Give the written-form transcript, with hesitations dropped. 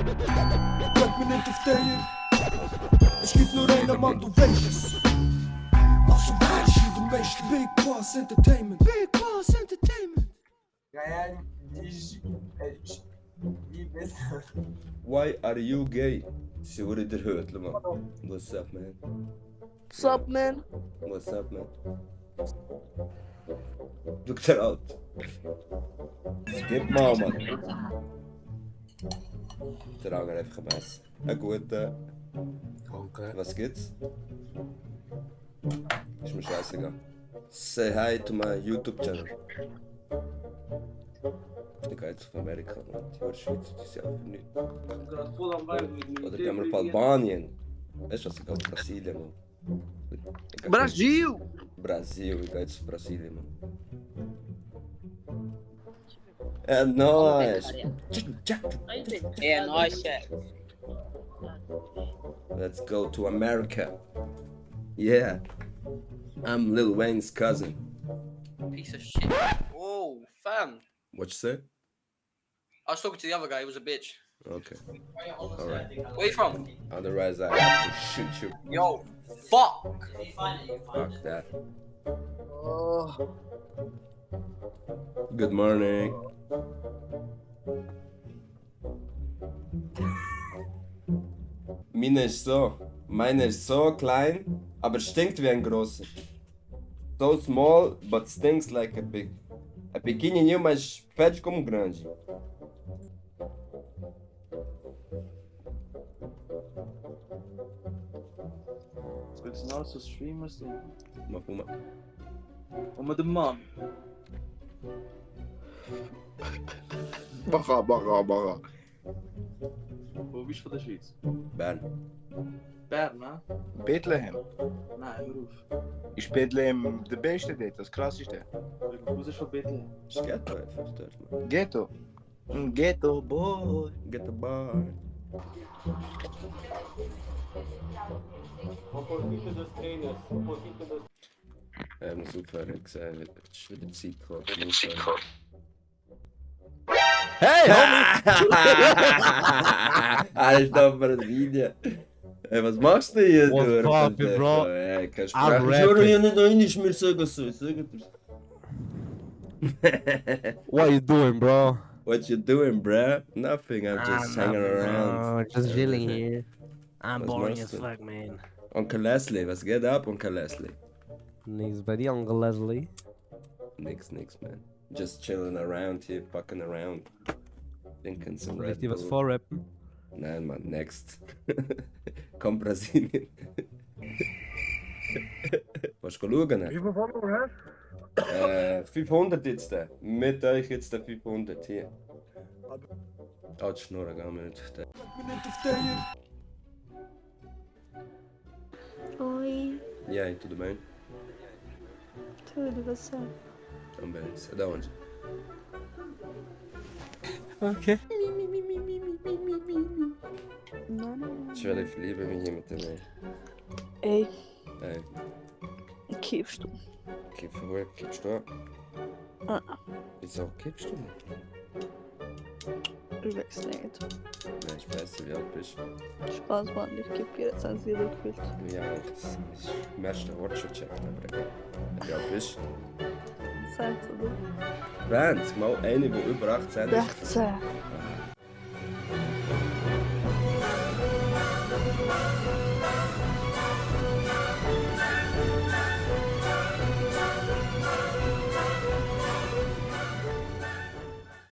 Bleib mir nicht auf der. Es gibt nur einen Mann, du weißt es. Also weißt du, du weißt Big Bas Entertainment. Big Bas Entertainment. Ryan, wie besser. Why are you gay? Sie wurde der Hödler, man. What's up, man? What's up, man? What's up, man? Look that out. Skip mal, man. Der Anger einfach ein Messer. Ein guter. Danke. Was gibt's? Ist mir scheißegal. Say hi to my YouTube channel. Ich gehe jetzt auf Amerika, man. Die Schweiz, die sind einfach nicht. Oder gehen wir auf Albanien. Weißt du was, ich gehe auf Brasilien, man. Brasil! Brasil, ich gehe jetzt auf Brasilien, man. Nice! É nóis, chefe. Let's go to America. Yeah. I'm Lil Wayne's cousin. Piece of shit. Whoa, fam. What you say? I was talking to the other guy, he was a bitch. Okay. Alright. Where you from? Otherwise I have to shoot you. Yo, fuck! Fuck that. Oh. Good morning. Meine ist so klein, aber stinkt wie ein großer. So small, but stinks like a big. É pequenininho, mas fede como um grande. Willst du noch so streamen? Mach mal. Und mit dem Mann. Baga. Wo bist du von der Schweiz? Bern. Bern, ne? Bethlehem. Nein, hör auf. Ist Bethlehem der beste dort, das krasseste? Du bist von Bethlehem. Ist Ghetto einfach dort, man. Ghetto. Ein Ghetto boy. Get the bar. Muss aufhören, gesehen, es ist wieder Zeit gekommen. Hey! Alter, aber ein Video. Hey, was machst du hier? What's poppin', bro? Hey, kein I'm Sprache. Ich rapping. höre ja nicht einiges mehr sagen so. What you doing, bro? What you doing, bruh? Nothing, I'm just hanging around. Just chilling here. I'm Was boring machst as du? fuck, man. Onkel Leslie, was geht ab, Onkel Leslie? Nix bei dir, Uncle Leslie. Nix, man. Just chilling around here, fucking around. Trinken some Soll ich Red dir was Bull. vorrappen? Nein, Mann, next. Komm, Brasilien. Was du schauen? Wie viel Follower hast 500 jetzt. Mit euch jetzt der 500 hier. Oh, die Schnurren gehen wir nicht auf den. Bleib mir nicht auf der. Oi, E aí, tudo bem? tudo e você? Também. Você é da onde? Okay. Ich werde liebe mich hier mit dem. Ey, Ey, kiffst du? woher kippst du? Ah, Wieso kippst du nicht? ich weiß nicht. Nein, ich weiß nicht, wie alt bist du? Spaß, Mann, ich kipp 24 Jahre gefühlt. Ja, das ist im ersten Wort schon gecheckt, aber wie alt bist du? Sagst du? 20, mal eine, die über 18 ist. 16. Aha,